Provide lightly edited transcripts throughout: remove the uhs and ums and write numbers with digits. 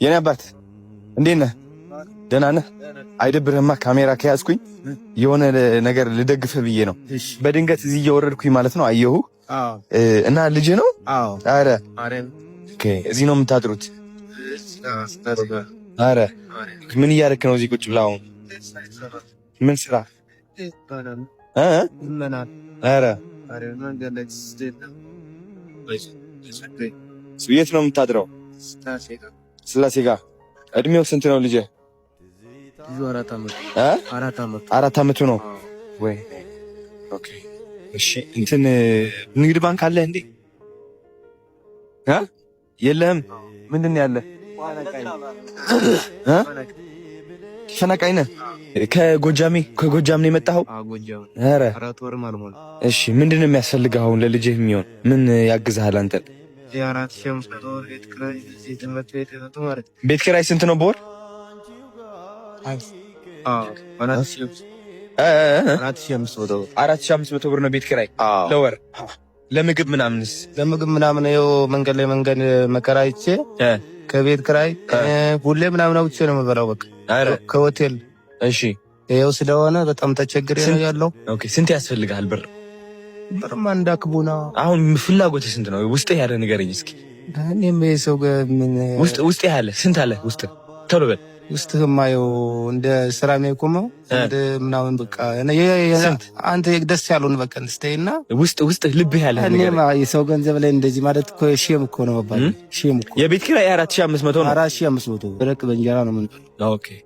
የኔ አባት እንዴት ነህ? ደህና ነህ? አይደብርህማ? ካሜራ ከያዝኩኝ የሆነ ነገር ልደግፍህ ብዬ ነው። በድንገት እዚህ እየወረድኩኝ ማለት ነው አየሁ እና ልጅ ነው። አረ እዚህ ነው የምታድሩት? አረ ምን እያደረክ ነው እዚህ ቁጭ ብለህ አሁን? ምን ስራ? አረ የት ነው የምታድረው? ስላሴ ጋር። እድሜው ስንት ነው ልጄ? 4 አመቱ ነው ወይ? Okay እሺ። እንትን ንግድ ባንክ አለ እንዴ? የለህም? ምንድን ነው ያለ? ተፈናቃይ ነህ? ከጎጃሜ ከጎጃም ነው የመጣኸው? ኧረ እሺ። ምንድን ነው የሚያስፈልግህ አሁን ለልጅህ የሚሆን ምን ያግዝሃል አንተን? ቤት ኪራይ ስንት ነው በወር? 4500 ብር ነው ቤት ኪራይ ለወር። ለምግብ ምናምንስ? ለምግብ ምናምን ይኸው መንገድ ላይ መንገድ መከራይቼ ከቤት ኪራይ ሁሌ ምናምን አውጥቼ ነው የምበላው። በቃ ከሆቴል። እሺ ይኸው ስለሆነ በጣም ተቸግሬ ነው ያለው። Okay ስንት ያስፈልግሃል ብር? ብርማ እንዳክቡና አሁን ፍላጎትህ ስንት ነው? ውስጥህ ያለ ንገረኝ እስኪ። እኔም የሰው ምን ውስጥ ያለ ስንት አለ? ውስጥ ቶሎ በል። ውስጥህማ ይኸው እንደ ስራ የሚቆመው እንደ ምናምን በቃ አንተ ደስ ያለውን በቃ እንስተይና ውስጥ ውስጥ ልብህ ያለ እኔማ የሰው ገንዘብ ላይ እንደዚህ ማለት እኮ shame እኮ ነው መባል። Shame እኮ። የቤት ኪራይ 4500 ነው። 4500 ደረቅ በእንጀራ ነው ምን። Okay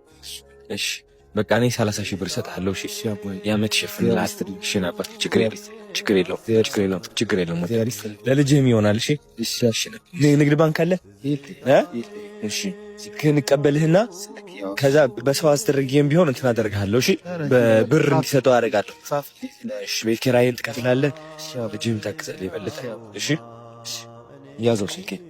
እሺ በቃ እኔ 30 ሺህ ብር እሰጥሃለሁ። እሺ የዓመት ይሸፍንልሃል። እሺ ነበር ችግር ችግር የለውም ችግር የለውም ችግር የለውም። ለልጅህም ይሆናል። እሺ እሺ። ንግድ ባንክ አለ? እሺ እንቀበልህና ከዛ በሰው አስደርጌም ቢሆን እንትን አደርግሃለሁ። እሺ በብር እንዲሰጠው አደርጋለሁ። እሺ ቤት ኪራይን ትከፍላለህ፣ ልጅህም ታግዛለህ የበለጠ። እሺ ያዘው ስልኬን።